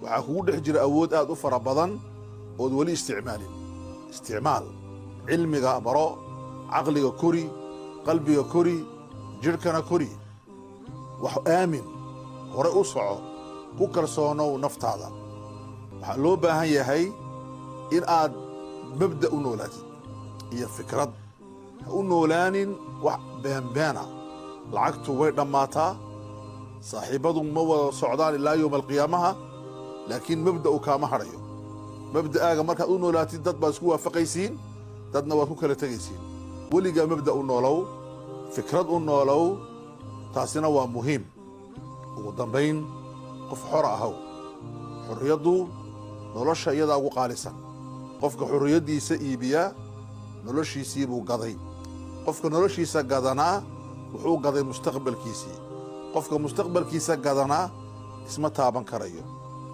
Waxaa kugu dhex jira awood aad u fara badan ood weli isticmaalin. Isticmaal cilmiga, baro caqliga, kori qalbiga, kori jidhkana, kori wax, aamin, hore u soco, ku kalsoonow naftaada. Waxaa loo baahan yahay in aad mabda u noolaatid iyo fikrad. Ha u noolaanin wax beenbeena. Lacagtu way dhammaataa, saaxiibbadu ma wada socdaan ilaa yowma alqiyaamaha, laakiin mabda'u kaama hadhayo. Mabda'aaga markaad u noolaatid, dad baad isku waafaqaysiin, dadna waad ku kala tegaysiin. Weligaa mabda u noolow, fikrad u noolow, taasina waa muhiim. Ugu dambayn, qof xora ahaw. Xorriyaddu nolosha iyadaa ugu qaalisan. Qofka xorriyaddiisa iibiya noloshiisii buu gaday. Qofka noloshiisa gadanaa wuxuu gaday mustaqbalkiisii. Qofka mustaqbalkiisa gadanaa isma taaban karayo.